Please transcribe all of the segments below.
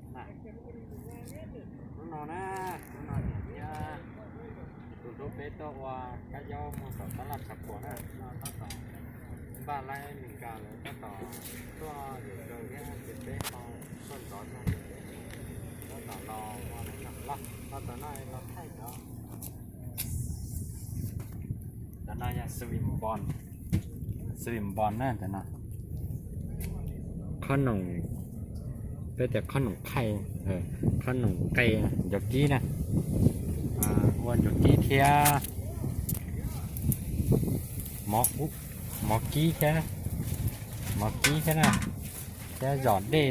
Hnub no na, hnub no niam thiab tus hlub peb tuaj ua kab yaub muag tom tab laj tshav puam na, no tab tom npaj laib Meskas lawv tab tom tuaj yuav zaws thiab ces peb ho tuaj ntxov tag ces peb tab tom los ua hnub no los tab tom no los thaij cov Cov no yog sweet bun, sweet bun na cov no. Khob noom, peb tias khob noom qhaij, khob noom qe, ncuav kib na, ua ncuav kib thiab mov kib thiab, mov kib thiab na, thiab zom dej,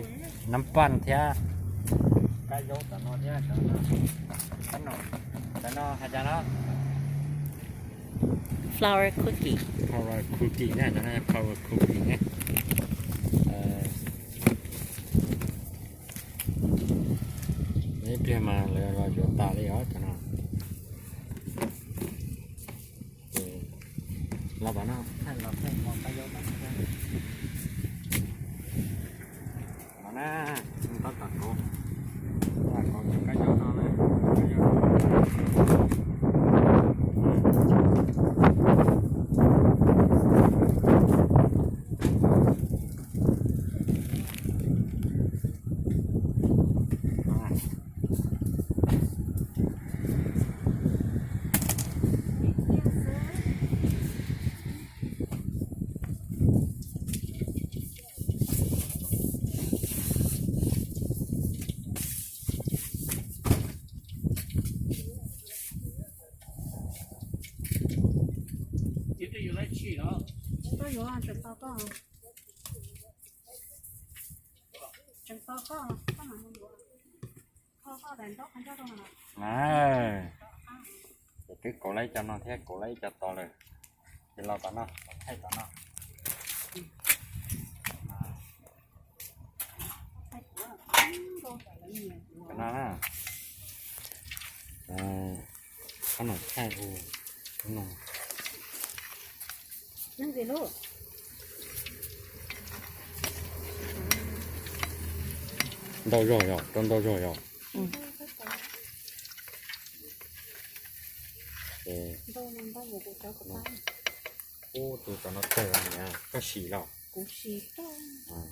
nab paj thiab kab yaub tom no thiab. Cov no hais cas no? Flour cookie. Flour cookie ne, cov no flour cookie ne. Ib pliag mas lawv los yuav tas li os cov no. Los tom no, los thaij mov kab yaub no na, tab tom kauv, tab tom kauv cov kab yaub no na. Tsis tau yuav, tseem tos koj, tseem tos koj, koj mam mus yuav. Kho koj daim ntaub qhov ncauj rau. Ces twb kauv lawm ib co no thiab, kauv lawm ib co tos lawm. Ces los tom no, los thaij tom no. Cov no na, khob noom thaij u, khob noom. Ntau zog yog, rau ntau zog yog. Ub, tus cov no tawg niam, koj sim los? Kuv sim rau.